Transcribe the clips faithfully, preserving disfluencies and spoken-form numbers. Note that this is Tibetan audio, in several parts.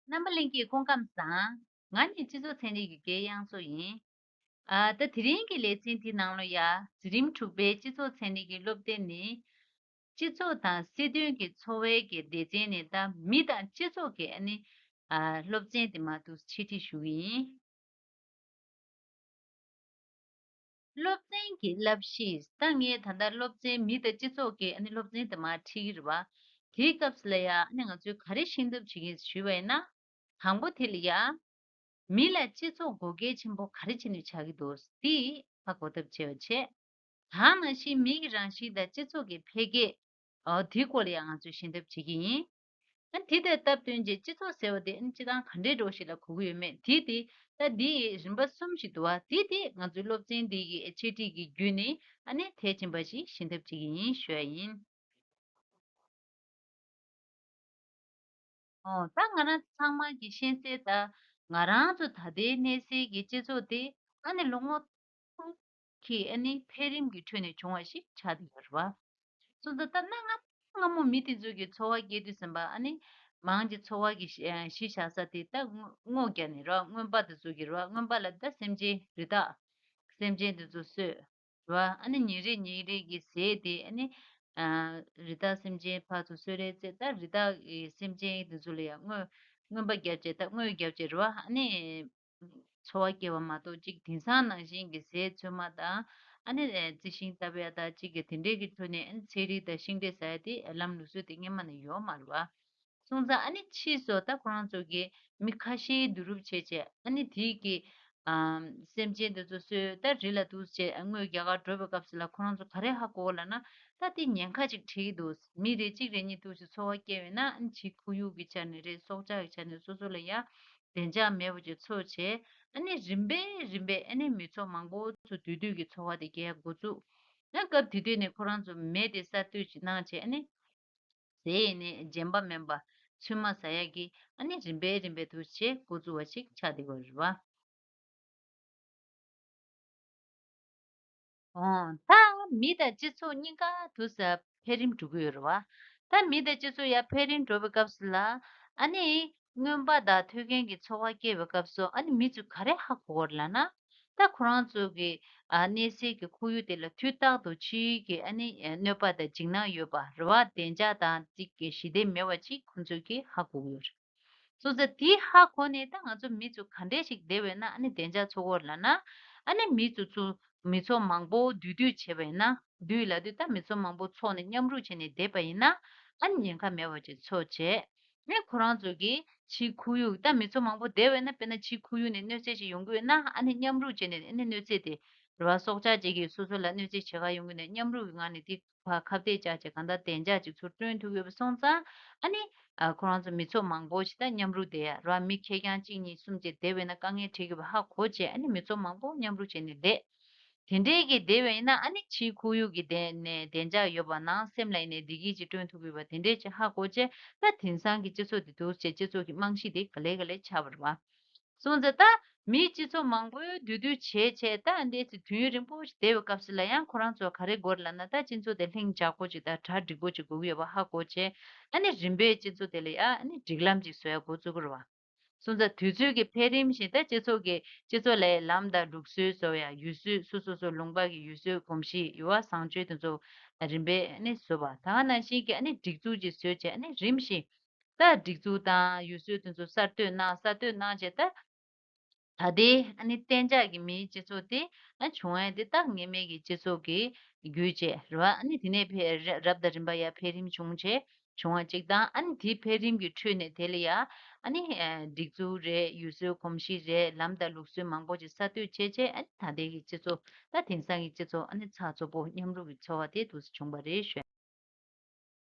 རྣམ་པ་ལྷན་རྒྱས་སྐུ་ཁམས་བཟང་། ང་ནི་སྤྱི་ཚོགས་ཚན་རིག་གི་དགེ་དབྱངས་མཚོ་ཡིན། ཨ། ད་དེ་རིང་གི་ལེ་ཚན་དེའི་ནང་ལོ་ཡ། འཛིན་རིམ་དྲུག་པའི་སྤྱི་ཚོགས་ཚན་རིག་གི་སློབ་དེབ་ནི། སྤྱི་ཚོགས་དང་སྲིད་དོན་གྱི་འཚོ་བའི་གི་སྡེ་ཚན་ནས་ད་མི་དང་སྤྱི་ཚོགས་ཀྱི་ཨ་ནི། ཨ། སློབ་ཚན་དེ་མར་འདུག་སེ་འཆད་ཁྲིད་ཞུ་གི་ཡིན། སློབ་ཚན་གྱི་བསླབ་གཞི། ད་ངས་ད་ལྟ་སློབ་ཚན་མི་དང་སྤྱི་ཚོགས་ཀྱི་ཨ་ནི་སློབ་ཚན་དེ་མར་ཁྲིད་ཀྱི་རེད་བ། དེའི་སྐབས་སུ་ལ་ཡ་ཨ་ནི་ང་ཚོས་ག་རེ་ཤེས་ཐབས་བྱེད་ཀྱི་ཡིན་ཞུས་པ་ཡིན་ན། དང་པོ་དེ་ལ་ཡ། མི་ལ་སྤྱི་ཚོགས་དགོས་གལ་ཆེན་པོ་ག་རེ་བྱས་ནས་ཆགས་ཀྱི་འདུག་དེ་ཧ་གོ་ཐབས་བྱེད་པ་བྱས། དེ་ནང་བཞིན་མི་གི་རང་བཞིན་དང་སྤྱི་ཚོགས་ཀྱི་འཕེལ་རྒྱས། ཨོ། དེའི་སྐོར་ལ་ཡང་ང་ཚོས་ཤེས་ཐབས་བྱེད་ཀྱི་ཡིན། ཨ། དེ་དང་སྟབས་བསྟུན་གྱི་སྤྱི་ཚོགས་ཟེར་བ་དེ་ཨ་ནི་སྤྱིར་བཏང་ག་འདྲའི་འདྲ་བོ་ཞིག་ལ་གོ་གི་ཡོད་མེད། དེ་དེ་ད་འདི་ཡི་རིམ་པ་གསུམ་ཞིག་འདུག་བ། དེ་དེ་ང་ཚོའི་སློབ་ཚན་འདི་གི་འཆད་ཁྲིད་ཀྱི་བརྒྱུད་ནས་ཨ་ནི་མཐིལ་ཕྱིན་པ་ཞིག་ཤེས་ཐབས་བྱེད་ཀྱི་ཡིན་ཞུ་ཡ་ཡིན། ཨོ། ད་ང་རང་ཚོ་ཚང་མ་གིས་ཤེས་གསལ་ལྟར། ང་རང་ཚོ་ད་ལྟའི་གནས་སའི་གི་སྤྱི་ཚོགས་དེ་ཨ་ནི་ལོ་ངོ་སྟོང་གི་ཨ་ནི་འཕེལ་རིམ་གྱི་ཁྲོད་ནས་བྱུང་བ་ཞིག་ཆགས་བསྡད་ཡོད་རེད་བ། སོང་ཙང་ད་གནའ་སྔ་སྔ་མོ་མི་དེ་ཚོ་གི་འཚོ་བ་སྐྱེལ་དུས་ཙམ་པ་ཨ་ནི་མང་གི་འཚོ་བ་གི་གཞི་གཞི་བཞག་ས་དེ་ད་སྔོ་སྔོ་བརྒྱབ་ནས་རེད་བ། རྔོན་པ་དེ་ཚོ་གི་རེད་བ། རྔོན་པ་ལ་ད་སེམས་ཅན་རི་དྭགས། སེམས་ཅན་དེ་ཚོ་གསོད། རེད་བ། ཨ་ནི་ཉིན་རེ་ཉིན་རེ་གི་ཟས་དེ་ཨ་ནི། ཨ། རི་དྭགས་སེམས་ཅན་ཕར་ཚུར་གསོད་རེས་བྱས། ད་རི་དྭགས་ཀྱི་སེམས་ཅན་དེ་ཚོ་ལ་ཡང་རྔོན་རྔོན་པ་བརྒྱབ་བྱས། ད་རྔོན་བརྒྱབ་བྱས་རེད་བ། ཨ་ནི་འཚོ་བ་སྐྱེལ་བ་མ་གཏོགས། གཅིག་དེང་སང་ནང་བཞིན་གྱི་ཟས་ཚོད་མ་དང་། ཨ་ནི་རྩི་ཤིང་བཏབ་ཡ་དང་། གཅིག་གི་དེ་འདྲའི་གི་ཐོག་ནས་ཨ་ནི་ཚན་རིག་དང་ཤིང་འབྲས་ཟ་ཡ་དེ་ལམ་ལུགས་སྲོལ་དེ་སྔོན་མ་ནས་ཡོད་མ་རེད་བ། སོང་ཙང་ཨ་ནི་ཕྱིས་སུ་ད་ཁོ་རང་ཚོ་གིས་མི་ཁ་ཤས་བསྡུ་རུབ་བྱས་བྱས། ཨ་ནི་དེའི་གི། ཨམ། སེམས་ཅན་དེ་ཚོ་གསོས། ད་རི་ལ་འདུག་སེ་རྔོན་རྒྱག་གར་འགྲོ་བའི་སྐབས་སུ་ལ་ཁོ་རང་ཚོ་ག་རེ་ཧ་གོ་ལབ་ན། ད་དེ་ཉེན་ཁ་ཅིག་འཕྲད་ཀྱི་འདུག་མི་རེ་གཅིག་རེ་གཉིས་འདུག་སེ་འཚོ་བ་སྐྱེལ་བས་ན། ཨ་ནི་ཕྱིའི་ཁོར་ཡུག་གི་ཆ་ནས་རེད། སྲོག་ཆགས་ཀྱི་ཆ་ནས་སོ་སོ་ལ་ཡ་བདེ་འཇགས་མེད་པ་ཅིག་འཚོ་བྱས། ཨ་ནི་རིམ་པས་རིམ་པས་ཨ་ནི་མི་ཚོགས་མང་པོ་ཚོ་འདུས་འདུས་ཀྱི་འཚོ་བ་དེ་སྐྱེལ་འགོ་བཙུགས། ཨ། སྐབས་དེ་དུས་ནས་ཁོ་རང་ཚོ་མེ་དེ་གསར་གཏོད་ཅིག་གནང་བྱས། ཨ་ནི་ཟས་ཡིན་ནའི་རྗེན་པ་མིན་པ་ཚོད་མ་ཟ་ཡ་གི་ཨ་ནི་རིམ་པས་རིམ་པས་འདུག་སེ་འགོ་བཙུགས་པ་ཞིག་ཆགས་བསྡད་ཡོད་རེད་བ། ཨོ། ད་མི་དང་སྤྱི་ཚོགས་གཉིས་ཀ་འདུག་སེ་འཕེལ་རིམ་འགྲོ་གི་ཡོད་རེད་བ། ད་མི་དང་སྤྱི་ཚོགས་ཡར་འཕེལ་རིམ་འགྲོ་བའི་སྐབས་སུ་ལ། ཨ་ནི་རྔོན་པ་དང་ཐོད་རྒལ་གྱི་འཚོ་བ་སྐྱེལ་བའི་སྐབས་སུ་ཨ་ནི་མི་ཚོས་ག་རེ་ཧ་གོ་གི་ཡོད་རེད་ལབ་ན། ད་ཁོ་རང་ཚོ་གི། ཨ། གནས་སའི་གི་ཁོར་ཡུག་དེ་ལ་དུས་རྟག་ཏུ་ཕྱིའི་གི་ཨ་ནི་གནོད་པ་དང་འཇིགས་སྣང་ཡོད་པ་རེད་བ། བདེ་འཇགས་དང་གཅིག་གི་ཞི་བདེ་མེད་པ་ཅིག་ཁོ་ཚོས་གི་ཧ་གོ་གི་ཡོད་རེད། སོང་ཙང་དེ་ཧ་གོ་ནས་ད་ང་ཚོ་མི་ཚོ་ག་འདྲས་ཞིག་བསྡད་པས་ན་ཨ་ནི་བདེ་འཇགས་འཚོ་གི་ཡོད་རེད་ལབ་ན། ཨ་ནི་མི་ཚོ་ཚོ་མི་ཚོགས་མང་པོ་འདུས་འདུས་བྱས་པ་ཡིན་ན། འདུས་ལབ་དུས་ད་མི་ཚོགས་མང་པོ་ཚོགས་ནས་མཉམ་རུབ་བྱས་ནས་བསྡད་པ་ཡིན་ན། ཨ་ནི་ཉེན་ཁ་མེད་པ་ཅིག་འཚོ་བྱས། ཨ་ནི་ཁོ་རང་ཚོ་གིས་ཕྱིའི་ཁོར་ཡུག་ད་མི་ཚོགས་མང་པོ་བསྡད་པ་ཡིན་ན། དཔེར་ན་ཕྱིའི་ཁོར་ཡུག་ནས་གནོད་འཚེ་ཞིག་ཡོང་གི་ཡོད་ན། ཨ་ནི་མཉམ་རུབ་བྱས་ནས་ཨ་ནི་གནོད་འཚེ་དེ་རེད་བ། སྲོག་ཆགས་ཅིག་གིས་སོ་སོ་ལ་གནོད་འཚེ་བྱེད་ག་ཡོང་གི་ཡོད་ན། མཉམ་རུབ་ཀྱི་ངང་ནས་དེ་ཕར་ཁ་གཏད་བཅག་བྱས་གང་ལྟར་བདེ་འཇགས་ཅིག་ཚུར་བསྐྲུན་ཐུབ་ཡོད་པ་སོང་ཙང་། ཨ་ནི་ཨ་ཁོ་རང་ཚོ་མི་ཚོགས་མང་པོ་ཞིག་ད་མཉམ་རུབ་བསྡད་ཡ་རེད་བ། མི་ཁེར་རྐྱང་གཅིག་གཉིས་གསུམ་བྱས་བསྡད་པ་ཡིན་ན་དཀའ་ངལ་འཕྲད་ཀྱི་ཡོད་པ་ཧ་གོ་བྱས། ཨ་ནི་མི་ཚོགས་མང་པོ་མཉམ་རུབ་བྱས་ནས་བསྡད། དེ་འདྲའི་གི་བསྡད་པ་ཡིན་ན། ཨ་ནི་ཕྱིའི་ཁོར་ཡུག་གི་དེ་ནས་བདེ་འཇགས་ཡོད་པ། ནང་སེམས་ལ་ཡིན་ནའི་བདེ་སྐྱིད་ཅིག་བསྐྲུན་ཐུབ་ཀྱི་ཡོད་པ་དེ་འདྲའི་ཅིག་ཧ་གོ་བྱས། ད་དེང་སང་གི་སྤྱི་ཚོགས་དེ་འདུག་སེ་སྤྱི་ཚོགས་ཀྱི་རྨང་གཞི་དེ་ག་ལེ་ག་ལེ་ཆགས་པ་རེད་བ། སོང་ཙང་ད་མིའི་སྤྱི་ཚོགས་མང་པོའི་འདུས་འདུས་བྱས་བྱས། ད་འདས་ཚེ་དུས་ཡུན་རིང་པོ་ཞིག་བསྡད་པའི་སྐབས་སུ་ལ་ཡང་ཁོ་རང་ཚོ་ག་རེ་དགོས་རེད་ལབ་ན། ད་སྤྱི་ཚོགས་དེ་ལྷིང་འཇགས་པོ་ཅིག་དང་གྲ་འགྲིག་པོ་ཅིག་དགོས་ཀྱི་ཡོད་པ་ཧ་གོ་བྱས། ཨ་ནི་རིམ་པས་སྤྱི་ཚོགས་དེ་ལ་ཡ་ཨ་ནི་སྒྲིག་ལམ་ཅིག་བཟོ་ཡ་འགོ་བཙུགས་ཀྱི་རེད་བ། སོང་ཙང་དུས་ཚོད་ཀྱི་འཕེལ་རིམ་བཞིན་ད་སྤྱི་ཚོགས་ཀྱི་སྤྱི་ཚོགས་ལ་ལམ་དང་ལུགས་སྲོལ་བཟོ་ཡ། ཡུལ་སྲོལ་སོ་སོ་སོ་ལུང་པ་གི་ཡུལ་སྲོལ་གོམས་གཤིས་ཡོད་པ། བཟང་སྤྱོད་དེ་ཚོ་རིམ་པས་ཨ་ནི་བཟོ་བ། ད་ག་ནང་བཞིན་གྱི་ཨ་ནི་སྒྲིག་འཛུགས་ཅིག་བཟོས་བྱས། ཨ་ནི་རིམ་བཞིན་ད་སྒྲིག་འཛུགས་དང་ཡུལ་སྲོལ་དེ་ཚོ་གསར་གཏོད་གནང་། གསར་གཏོད་གནང་བྱས་ད། ད་ལྟའི་ཨ་ནི་གཏན་འཇགས་ཀྱི་མིའི་སྤྱི་ཚོགས་དེ་ཨ་བྱུང་ཡ་དེ་ད་སྔོན་མའི་གི་སྤྱི་ཚོགས་ཀྱི་བརྒྱུད་བྱས་རེད་བ། ཨ་ནི་དེ་ནས་ཕར་རབ་རབ་དང་རིམ་པ་ཡར་འཕེལ་རིམ་བྱུང་བྱས་བྱུང་བ་གཅིག་དང་། ཨ་ནི་དེའི་འཕེལ་རིམ་གྱི་ཁྲོད་ནས་དེ་ལ་ཡ་ཨ་ནི་ཨ་སྒྲིག་འཛུགས་རེད། ཡུལ་སྲོལ་གོམས་གཤིས་རེད། ལམ་དང་ལུགས་སྲོལ་མང་པོ་ཅིག་གསར་གཏོད་བྱས་བྱས། ཨ་ནི་ད་ལྟའི་གི་སྤྱི་ཚོགས། ད་དེང་སང་གི་སྤྱི་ཚོགས་ཨ་ནི་ཚགས་ཚུད་པོ་མཉམ་རུབ་ཀྱི་འཚོ་བ་དེ་འདུག་སེ་བྱུང་བ་རེད་ཞུ།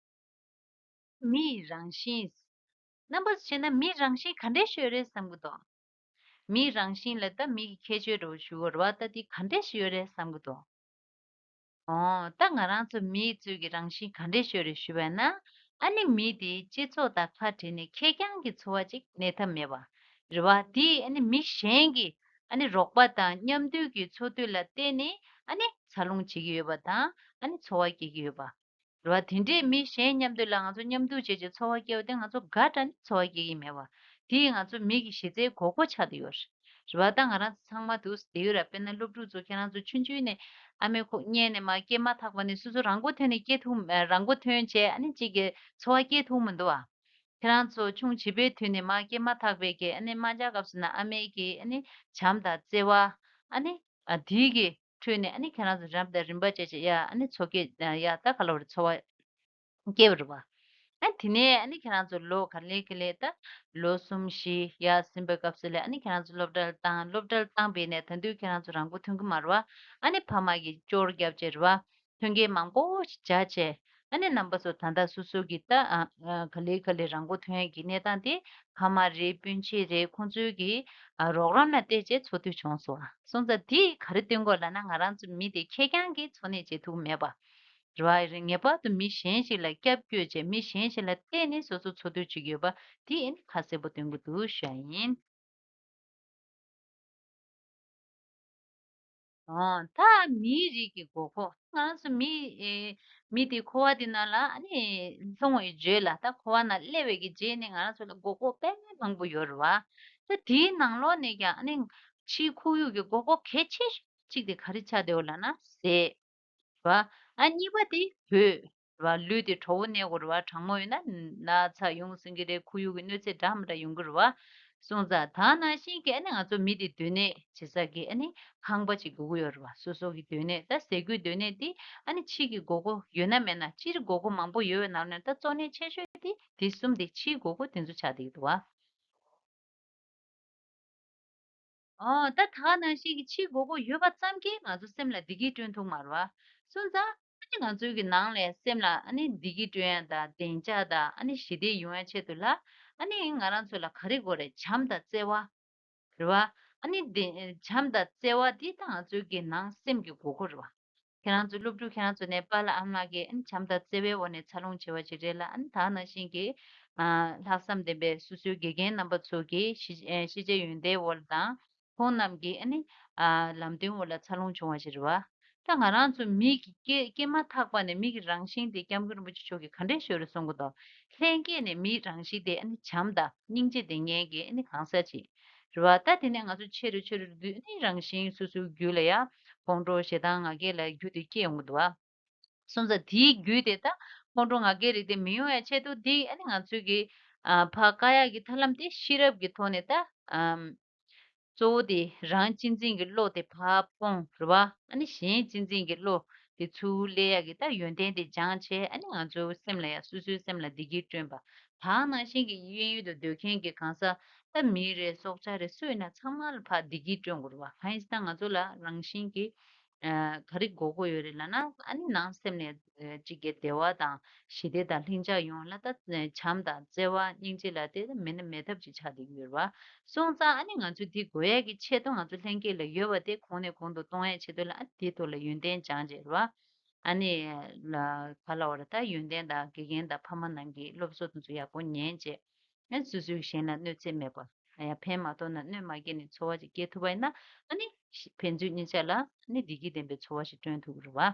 མིའི་རང་བཞིན། རྣམ་པ་ཚོ་བྱས་ན་མིའི་རང་བཞིན་ག་འདྲས་ཤིག་ཡོད་རེད་བསམ་གྱི་འདུག་མིའི་རང་བཞིན་ལ་ད་མི་གི་ཁྱད་ཆོས་འདྲ་བོ་ཞུ་དགོས་རེད་བ། ད་དེ་ག་འདྲས་ཤིག་ཡོད་རེད་བསམ་གྱི་འདུག་ཨོ། ད་ང་རང་ཚོ་མིའི་ཚོའི་གི་རང་བཞིན་ག་འདྲས་ཤིག་ཡོད་རེད་ཞུས་པ་ཡིན་ན། ཨ་ནི་མི་དེ་སྤྱི་ཚོགས་དང་ཁ་བྲལ་ནས་ཁེར་རྐྱང་གི་འཚོ་བ་ཅིག་གནས་ཐབས་མེད་པ་རེད་བ། དེས་ཨ་ནི་མི་གཞན་གྱི་ཨ་ནི་རོགས་པ་དང་མཉམ་འདུས་ཀྱི་འཚོ་སྡོད་ལ་བརྟེན་ནས་ཨ་ནི་འཚར་ལོངས་བྱེད་ཀྱི་ཡོད་པ་དང་། ཨ་ནི་འཚོ་བ་སྐྱེལ་གྱི་ཡོད་པ་རེད་བ། དེ་འདྲའི་མི་གཞན་མཉམ་དུ་ལ་ང་ཚོ་མཉམ་འདུས་བྱས་བྱས་འཚོ་བ་སྐྱེལ་བ་དེ་ང་ཚོ་དགའ་དྲགས་ནས་འཚོ་བ་སྐྱེལ་གྱི་མེད་པ། དེ་ང་ཚོ་མི་གི་གཞི་རྩའི་དགོས་མཁོ་ཆགས་བསྡད་ཡོད་རེད། རེད་བ། ད་ང་རང་ཚོ་ཚང་མ་འདུག་སེ་བསྡད་ཡོད་ར། དཔེར་ན་སློབ་ཕྲུག་ཚོ་ཁྱེད་རང་ཚོ་ཆུང་ཆུང་ནས་ཨ་མའི་ཁོག་མངལ་ནས་མར་སྐྱེས་མ་ཐག་པ་ནས་སོ་སོ་རང་མགོ་ཐོན་ནས་སྐྱེས་ཐུབ་ཨ་རང་མགོ་ཐོན་བྱས་ཨ་ནི་གཅིག་གི་འཚོ་བ་སྐྱེལ་ཐུབ་མི་འདུག་ཨ། ཁྱེད་རང་ཚོ་ཆུང་བྱིས་པའི་དུས་ནས་མར་སྐྱེས་མ་ཐག་པའི་གི་ཨ་ནི་དམར་འབྱར་སྐབས་སུ་ན་ཨ་མའི་གི་ཨ་ནི་བྱམས་དང་བརྩེ་བ་ཨ་ནི་ཨ་དེའི་གི་ཁྲོད་ནས་ཨ་ནི་ཁྱེད་རང་ཚོ་རིམ་དང་རིམ་པ་བྱས་བྱས་ཡ་ཨ་ནི་འཚོ་སྐྱེལ་ཡ་ད་ག་ལ་བར་འཚོ་བ་སྐྱེལ་བ་རེད་བ། ཨ་དེ་ནས་ཨ་ནི་ཁྱེད་རང་ཚོ་ལོ་ག་ལེ་ག་ལེ་ད་ལོ་གསུམ་བཞི་ཡར་ཟིན་པའི་སྐབས་སུ་ལས་ཨ་ནི་ཁྱེད་རང་ཚོ་སློབ་གྲྭར་བཏང་། སློབ་གྲྭར་བཏང་པས་ནས་ད་དུང་ཁྱེད་རང་ཚོ་རང་མགོ་ཐོན་གི་མ་རེད་བ། ཨ་ནི་ཕ་མ་གིས་སྐྱོར་རྒྱབ་བྱས་རེད་བ། མཐུན་རྐྱེན་མང་པོ་ཞིག་སྦྱར་བྱས་ཨ་ནི་རྣམ་པ་ཚོ་ད་ལྟ་སོ་སོ་གི་ད་ཨ་ཨ་ག་ལེ་ག་ལེ་རང་མགོ་ཐོན་ཡས་ཀྱི་གནས་སྟངས་དེ་ཕ་མ་རེད། སྤུན་མཆེད་རེད། ཁོང་ཚོའི་གི་ཨ་རོགས་རམ་ལ་བལྟས་བྱས་འཚོ་སྡོད་བྱུང་སོང་བ། སོང་ཙང་དེ་ག་རེ་སྟོན་གོ་ལབ་ན་ང་རང་ཚོ་མི་དེ་ཁེར་རྐྱང་གིས་འཚོ་གནས་བྱེད་ཐུབ་མེད་པ། རེད་བ། ངེས་པར་དུ་མི་གཞན་ཞིག་ལ་སྐྱབས་བཅོལ་བྱས་མི་གཞན་ཞིག་ལ་བརྟེན་ནས་སོ་སོ་འཚོ་སྡོད་བྱེད་ཀྱི་ཡོད་པ་དེ་ཨ་ནི་ཁ་གསལ་པོ་སྟོན་གྱི་འདུག་ཞུ་ཡ་ཡིན། ཨོ། ད་མིའི་རིགས་ཀྱི་དགོས་མཁོ། ང་རང་ཚོ་མི་ཨེ་མི་དེ་འཁོར་བ་དེ་ནང་ལ་ཨ་ནི་ལྷུང་བའི་རྗེས་ལ་ད་འཁོར་བ་ནང་སླེབས་པའི་གི་རྗེས་ནས་ང་རང་ཚོ་ལ་དགོས་མཁོ་དཔེ་མང་པོ་ཡོད་རེད་བ། ད་དེའི་ནང་ལོགས་ནས་ཀྱང་ཨ་ནི་ཕྱིའི་ཁོར་ཡུག་གི་དགོས་མཁོ་གལ་ཆེ་ཤོས་གཅིག་དེ་ག་རེ་ཆགས་བསྡད་ཡོད་ལབ་ན་ཟས། རེད་བ། ཨ་གཉིས་པ་དེ་འོད། རེད་བ། ལུས་དེ་དྲོ་བོ་གནས་དགོས་རེད་བ། གྲང་མོ་ཡོད་ན་ན་ཚ་ཡོང་སྲིད་ཀྱི་རེད། ཁོར་ཡུག་གི་གནོད་འཚེ་འདྲ་མི་འདྲ་ཡོང་གི་རེད་བ། སོང་ཙང་ད་ནང་བཞིན་གྱི་ཨ་ནི་ང་ཚོ་མི་དེ་སྡོད་གནས་བྱེད་ས་གི་ཨ་ནི་ཁང་པ་ཅིག་དགོས་ཀྱི་ཡོད་རེད་བ། སོ་སོ་གི་སྡོད་གནས། ད་ཟས་གོས་སྡོད་གནས་དེ་ཨ་ནི་ཕྱི་གི་དགོས་མཁོ་ཡོད་ན་མེད་ན་སྤྱིར་དགོས་མཁོ་མང་པོ་ཡོད་པའི་ནང་ནས་ད་གཙོ་གནད་ཆེ་ཤོས་དེ་དེ་གསུམ་དེ་ཕྱིའི་དགོས་མཁོ་དེ་ཚོ་ཆགས་བསྡད་ཀྱི་འདུག་བ། ཨོ། ད་ད་ག་ནང་བཞིན་གྱི་ཕྱིའི་དགོས་མཁོ་ཡོད་པ་ཙམ་གྱིས་ང་ཚོ་སེམས་ལ་བདེ་སྐྱིད་བསྐྲུན་ཐུབ་མ་རེད་བ། སོང་ཙང་ཨ་ནི་ང་ཚོའི་གི་ནང་ལ་སེམས་ལ་ཨ་ནི་བདེ་སྐྱིད་བསྐྲུན་ཡ་དང་བདེ་འཇགས་དང་ཨ་ནི་ཞི་བདེ་ཡོང་ཡ་ཆེད་དུ་ལ་ཨ་ནི་ང་རང་ཚོ་ལ་ག་རེ་དགོས་རེད། བྱམས་དང་བརྩེ་བ། རེད་བ། ཨ་ནི་བདེ་བྱམས་དང་བརྩེ་བ་འདི་ད་ང་ཚོའི་གི་ནང་སེམས་ཀྱི་དགོས་མཁོ་རེད་བ། ཁྱེད་རང་ཚོ་སློབ་ཕྲུག་ཁྱེད་རང་ཚོ་ནས་པཱ་ལགས་ཨ་མ་ལགས་ཀྱིས་ཨ་ནི་བྱམས་དང་བརྩེ་བའི་འོག་ནས་འཚར་ལོངས་བྱེད་པ་ཅིག་རེད་ལ། ཨ་ནི་ད་ག་ནང་བཞིན་གྱི་ཨ་ལྷག་བསམ་ལྡན་པའི་སོ་སོའི་དགེ་རྒན་རྣམ་པ་ཚོ་གིས་ཤེས་ཨ་ཤེས་བྱའི་ཡོན་ཏན་འོག་ལ་དང་ཁོང་རྣམས་ཀྱིས་ཨ་ནི་ཨ་ལམ་སྟོན་འོག་ལ་འཚར་ལོངས་བྱུང་བ་ཞིག་རེད་བ། ད་ང་རང་ཚོ་མི་གི་སྐྱེ་སྐྱེས་མ་ཐག་པ་ནས་མི་གི་རང་བཞིན་དེ་སྐྱབས་མགོན་རིན་པོ་ཆེ་མཆོག་གིས་ག་འདྲས་ཤོད་རེད་གསུང་གི་འདུག་ལྷན་སྐྱེས་ནས་མིའི་རང་བཞིན་དེ་ཨ་ནི་བྱམས་དང་སྙིང་རྗེ་ལྡན་མཁན་གྱི་ཨ་ནི་གང་ཟག་ཅིག་རེད་བ། ད་དེ་ནས་ང་ཚོ་ཆེ་རུ་ཆེ་རུ་དུས་ནི་རང་བཞིན་སོ་སོའི་རྒྱུད་ལ་ཡ་ཁོང་ཁྲོ་ཞེ་སྡང་ང་རྒྱལ་ལ་རྒྱུ་དེ་སྐྱེ་ཡོང་གི་འདུག་བ། སོང་ཙང་དེའི་རྒྱུ་དེ་ད་ཁོང་ཁྲོ་ང་རྒྱལ་རིགས་དེ་མི་ཡོང་ཡ་ཆེད་དུ་དེ་ཨ་ནི་ང་ཚོའི་གི་ཨ་ཕར་བཀག་ཡག་གི་ཐབས་ལམ་དེ་ཤེས་རབ་ཀྱི་ཐོག་ནས་ད་ཨམ། གཙོ་བོ་དེ་རང་གཅེས་འཛིན་གྱི་བློ་དེ་ཕར་སྤོང་རེད་བ། ཨ་ནི་གཞན་གཅེས་འཛིན་གྱི་བློ་དེ་ཚུར་སླེབས་ཡག་གི་ད་ཡོན་ཏན་དེ་སྦྱངས་བྱས་ཨ་ནི་ང་ཚོའི་སེམས་ལ་ཡ་སོ་སོའི་སེམས་ལ་བདེ་སྐྱིད་བསྐྲུན་པ། ད་ག་ནང་བཞིན་གྱི་གཡས་གཡོན་དུ་སྡོད་མཁན་གྱི་གང་ཟག་ད་མི་རེད་སྲོག་ཆགས་རེད་སུ་ཡིན་ན་ཚང་མ་ལ་ཕར་བདེ་སྐྱིད་བསྐྲུན་དགོས་རེད་བ། གང་ཡིན་ཟེར་ན་ང་ཚོ་ལ་རང་བཞིན་གྱི་ཨ་ག་རེ་དགོས་མཁོ་ཡོད་རེད་ལབ་ན་ཨ་ནི་ནང་སེམས་ནས་ཨ་གཅིག་གི་བདེ་བ་དང་ཞི་བདེ་དང་ལྷིང་འཇགས་ཡོང་ལ་ད་བྱམས་དང་བརྩེ་བ་སྙིང་རྗེ་ལ་དེ་མེད་ན་མེད་ཐབས་ཅིག་ཆགས་བསྡད་ཀྱི་ཡོད་རེད་བ། སོང་ཙང་ཨ་ནི་ང་ཚོས་འདི་དགོས་ཡས་ཀྱི་ཆེད་དུ་ང་ཚོ་ལྷན་སྐྱེས་ལ་ཡོད་པ་དེ་གོང་ནས་གོང་དུ་གཏོང་ཡས་ཆེད་དུ་ལ་ཨ་ནི་དེའི་ཐོག་ལ་ཡོན་ཏན་སྦྱངས་བྱས་རེད་བ། ཨ་ནི་ལ་ག་ལ་བ་རེད་ད་ཡོན་ཏན་དང་དགེ་རྒན་དང་ཕ་མ་རྣམས་ཀྱི་སློབ་གསོ་དེ་ཚོ་ཡག་པོ་ཉན་བྱས། ཨ་སོ་སོའི་གཞན་ལ་གནོད་འཚེ་མེད་པ། ཡང་ཕན་མ་ཐོགས་ན་གནོད་མ་སྐྱེལ་ནས་འཚོ་བ་ཅིག་སྐྱེལ་ཐུབ་པ་ཡིན་ན་ཨ་ནི་ཕན་ཚུན་གཉིས་ཆ་ལ་ཨ་ནི་བདེ་སྐྱིད་ལྡན་པའི་འཚོ་བ་ཞིག་བསྐྲུན་ཐུབ་ཀྱི་རེད་བ།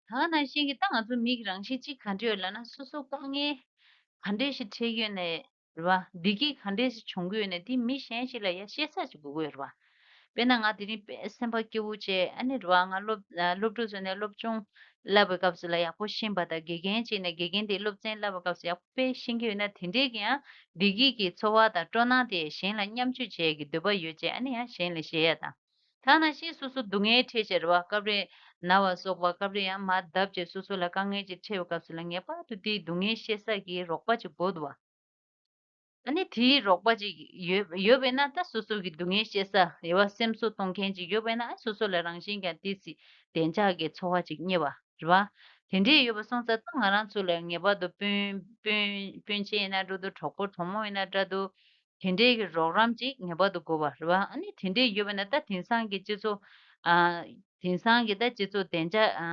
ད་ག་ནང་བཞིན་གྱི་ད་ང་ཚོ་མི་གི་རང་བཞིན་གཅིག་ག་འདྲ་ཡོད་ལབ་ན་སོ་སོ་དཀའ་ངལ་ག་འདྲ་ཞིག་འཕྲད་ཀྱི་ཡོད་ནའི་རེད་བ། བདེ་སྐྱིད་ག་འདྲ་ཞིག་བྱུང་གི་ཡོད་ནའི་དེ་མི་གཞན་ཞིག་ལ་ཡ་བཤད་ས་ཅིག་དགོས་ཀྱི་ཡོད་རེད་བ། དཔེར་ན་ང་དེ་རིང་དཔེ་སེམས་པ་སྐྱིད་པོ་བྱས་ཨ་ནི་རེད་བ། ང་སློབ་སློབ་ཕྲུག་ཚོ་ནས་སློབ་སྦྱོང་བསླབ་པའི་སྐབས་སུ་ལ་ཡག་པོ་ཤེས་པ་དང་དགེ་རྒན་བྱས་ནས་དགེ་རྒན་དེས་སློབ་ཚན་བསླབ་པའི་སྐབས་སུ་ཡག་པོ་དཔེ་ཤེས་ཀྱི་ཡོད་ན་དེ་འདྲས་ཀྱི་ཡང་བདེ་སྐྱིད་ཀྱི་ཚོར་བ་དང་སྤྲོ་སྣང་དེ་གཞན་ལ་མཉམ་སྤྱོད་བྱེད་ཀྱི་འདོད་པ་ཡོད་ཅེས་ཨ་ནི་ཡང་གཞན་ལ་བཤད་ཡ་དང་། ད་ནང་བཞིན་སོ་སོ་སྡུག་བསྔལ་འཕྲད་བྱས་རེད་བ། སྐབས་རེ་ན་བ་སོགས་པ་སྐབས་རེ་ཡང་མར་བརྡབས་བྱས་སོ་སོ་ལ་དཀའ་ངལ་ཅིག་འཕྲད་པའི་སྐབས་སུ་ལ་ངེས་པར་དུ་དེའི་སྡུག་བསྔལ་བཤད་ས་གི་རོགས་པ་ཅིག་དགོས་འདུག་བ། ཨ་ནི་དེའི་རོགས་པ་ཅིག་ཡོད་ཡོད་པས་ན་ད་སོ་སོ་གི་སྡུག་བསྔལ་བཤད་ས་རེད་བ། སེམས་གསོ་གཏོང་མཁན་ཅིག་ཡོད་པས་ན་ཨ་སོ་སོ་ལ་རང་བཞིན་ཀྱང་ཏོག་ཙམ་བདེ་འཇགས་ཀྱི་ཚོར་བ་ཅིག་རྙེད་པ་རེད་བ། དེ་འདྲས་ཡོད་པ་སོང་ཙང་ད་ང་རང་ཚོ་ལ་ངེས་པར་དུ་སྤུན་སྤུན་སྤུན་མཆེད་ཡིན་ན་འགྲོ་འདུག་གྲོགས་པོ་གྲོགས་མོ་ཡིན་ན་འདྲ་འདུག་དེ་འདྲའི་གི་རོགས་རམ་ཅིག་ངེས་པར་དུ་དགོས་པ་རེད་བ། ཨ་ནི་དེ་འདྲའི་ཡོད་པ་ན་ད་དེང་སང་གི་སྤྱི་ཚོགས་ཨ་དེང་སང་གི་ད་སྤྱི་ཚོགས་བདེ་འཇགས་ཨ་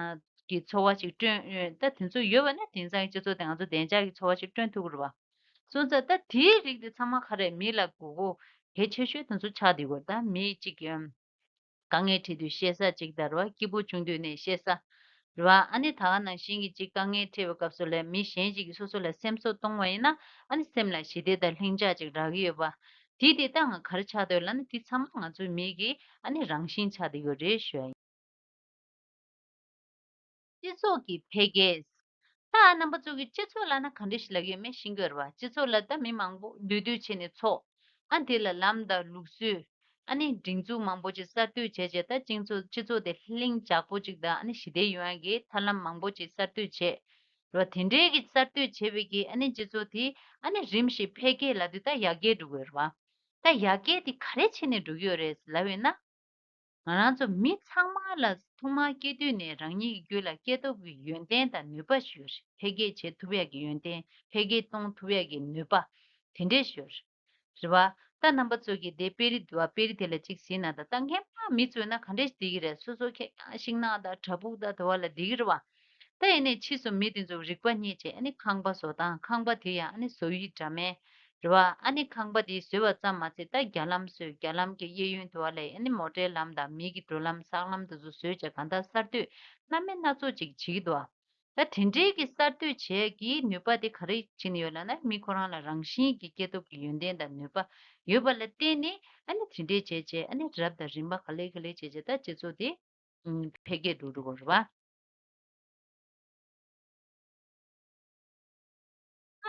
ཀྱི་འཚོ་བ་ཞིག་བསྐྲུན་ད་དེ་ཚོ་ཡོད་པ་ན་དེང་སང་གི་སྤྱི་ཚོགས་དེ་ང་ཚོ་བདེ་འཇགས་ཀྱི་འཚོ་བ་ཞིག་བསྐྲུན་ཐུབ་ཀྱི་རེད་བ། སོང་ཙང་ད་དེའི་རིགས་དེ་ཚང་མ་ག་རེ་མི་ལ་དགོས་མཁོ་གལ་ཆེ་ཤོས་དེ་ཚོ་ཆགས་བསྡད་ཡོད་རེད། ད་མི་གཅིག་གི་དཀའ་ངལ་འཕྲད་དུས་བཤད་ས་གཅིག་དང་རེད་བ། སྐྱིད་པོ་བྱུང་དུས་ནས་བཤད་ས་ རེད་བ། ཨ་ནི་ད་ག་ནང་བཞིན་གྱི་ཅིག་དཀའ་ངལ་འཕྲད་པའི་སྐབས་སུ་ལ་མི་གཞན་ཞིག་གིས་སོ་སོ་ལ་སེམས་གསོ་གཏོང་བ་ཡིན་ན། ཨ་ནི་སེམས་ལ་ཞི་བདེ་དང་ལྷིང་འཇགས་ཅིག་རག་གི་ཡོད་པ། དེ་དེ་ལྟ་ང་ག་རེ་ཆགས་འདུག་ལབ་ན། དེ་ཚང་མ་ང་ཚོའི་མི་གི་ཨ་ནི་རང་བཞིན་ཆགས་བསྡད་ཡོད་རེད་ཞུ་ཡ་ཡིན། སྤྱི་ཚོགས་ཀྱི་འཕེལ་རྒྱས། ད་རྣམ་པ་ཚོ་གི་སྤྱི་ཚོགས་ལབ་ན་ག་འདྲ་ཞིག་ལབ་ཀྱི་ཡོད་མེད་ཤེས་ཀྱི་ཡོད་རེད་བ། སྤྱི་ཚོགས་ལ་ད་མི་མང་པོ་འདུས་སྡོད་བྱས་ནས་འཚོ། ཨ་དེ་ལ་ལམ་དང་ལུགས་སྲོལ། ཨ་ནི་སྒྲིག་འཛུགས་མང་པོ་ཅིག་གསར་གཏོད་བྱས་བྱས། ད་སྤྱི་ཚོགས་སྤྱི་ཚོགས་དེ་ལྷིང་འཇགས་པོ་ཅིག་དང་ཨ་ནི་ཞི་བདེ་ཡོང་ཡ་གི་ཐབས་ལམ་མང་པོ་ཅིག་གསར་གཏོད་བྱས་རེད་བ། དེ་འདྲའི་གི་གསར་གཏོད་བྱས་པའི་གི་ཨ་ནི་སྤྱི་ཚོགས་དེ་ཨ་ནི་རིམ་བཞིན་འཕེལ་རྒྱས་ལབ་དུས་ད་ཡར་རྒྱས་འགྲོ་གི་ཡོད་རེད་བ། ད་ཡར་རྒྱས་དེ་ག་རེ་བྱས་ནས་འགྲོ་གི་ཡོད་རེད་ལབ་ཡོད་ན། ང་རང་ཚོ་མི་ཚང་མ་ལ་ཐོག་མར་སྐྱེས་དུས་ནས་རང་ཉིད་ཀྱི་རྒྱུད་ལ་སྐྱེ་སྟོབས་ཀྱི་ཡོན་ཏན་དང་ནུས་པ་ཞིག་ཡོད་རེད། འཕེལ་རྒྱས་བྱེད་ཐུབ་ཡག་གི་ཡོན་ཏན། འཕེལ་རྒྱས་གཏོང་ཐུབ་ཡག་གི་ནུས་པ་དེ་འདྲས་ཞིག་ཡོད་རེད། རེད་བ། ད་རྣམ་པ་ཚོ་གིས་དེ་དཔེ་རིས་འདུག་བ། དཔེ་རིས་དེ་ལ་གཅིག་གཟིགས་ན། ད་ད་སྔན་མ་མི་ཚོས་ན་ག་འདྲས་བསྡད་ཀྱི་རེད། སོ་སོ་ཁེར་རྐྱང་ཤིང་ནགས་དང་བྲག་ཕུག་དང་དེ་བ་ལ་བསྡད་ཀྱི་རེད་བ། ད་ཡིན་ནའི་ཕྱིས་སུ་མི་དེ་ཚོ་རིག་པ་རྙེད་བྱས། ཨ་ནི་ཁང་པ་བཟོ་སྟངས། ཁང་པ་དེ་ཡང་ཨ་ནི་བཟོ་ཡི་འདྲ་མིན། རེད་བ། ཨ་ནི་ཁང་པ་དེ་བཟོས་པ་ཙམ་མ་ཟད། ད་རྒྱ་ལམ་བཟོས། རྒྱ་ལམ་གྱི་གཡས་གཡོན་དུ་བ་ལ་ཨ་ནི་མོ་ཊའི་ལམ་དང་མི་གི་འགྲོ་ལམ་གསར་ལམ་དེ་ཚོ་བཟོས་བྱས། གང་ལྟར་གསར་གཏོད་སྣ་མིན་སྣ་ཚོགས་ཅིག་བྱེད་ཀྱི་འདུག་ཨ། ད་དེ་འདྲའི་གི་གསར་གཏོད་བྱས་ཀྱི་ནུས་པ་དེ་ག་རེ་བྱས་ནས་ཡོད་ལབ་ན། མི་ཁོ་རང་ལ་རང་བཞིན་གྱི་སྐྱེ་སྟོབས་ཀྱི་ཡོན་ཏན་དང་ནུས་པ་ཡོད་པ་ལ་བརྟེན་ནས། ཨ་ནི་དེ་འདྲའི་བྱས་བྱས། ཨ་ནི་རབ་དང་རིམ་པ་ག་ལེ་ག་ལེ་བྱས་བྱས། ད་སྤྱི་ཚོགས་དེ་ཨུམ་འཕེལ་རྒྱས་འགྲོ་འགྲོ་གི་རེད་བ།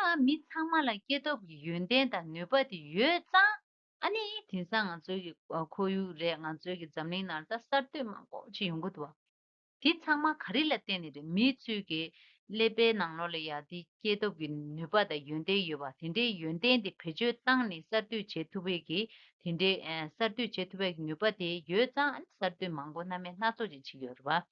ཨ། མི་ཚང་མ་ལ་སྐྱེ་སྟོབས་ཀྱི་ཡོན་ཏན་དང་ནུས་པ་དེ་ཡོད་ཙང་། ཨ་ནི་དེང་སང་ང་ཚོའི་གི་ཨ་ཁོར་ཡུག་རེད། ང་ཚོའི་གི་འཛམ་གླིང་ནང་ལ་ད་གསར་གཏོད་མང་པོ་ཅིག་ཡོང་གི་འདུག་བ། དེ་ཚང་མ་ག་རེ་ལ་བརྟེན་ནས་རེད། མི་ཚོའི་གི་ཀླད་པའི་ནང་ལོགས་ལ་ཡ་དེ་སྐྱེ་སྟོབས་ཀྱི་ནུས་པ་དང་ཡོན་ཏན་ཡོད་པ། དེ་འདྲའི་ཡོན་ཏན་དེ་བེད་སྤྱོད་བཏང་ནས་གསར་གཏོད་བྱེད་ཐུབ་པའི་གི། དེ་འདྲའི་ཨ་གསར་གཏོད་བྱེད་ཐུབ་པའི་གི་ནུས་པ་དེ་ཡོད་ཙང་། ཨ་ནི་གསར་གཏོད་མང་པོ་སྣ་མིན་སྣ་ཚོགས་ཅིག་བྱེད་ཀྱི་ཡོད་རེད་བ།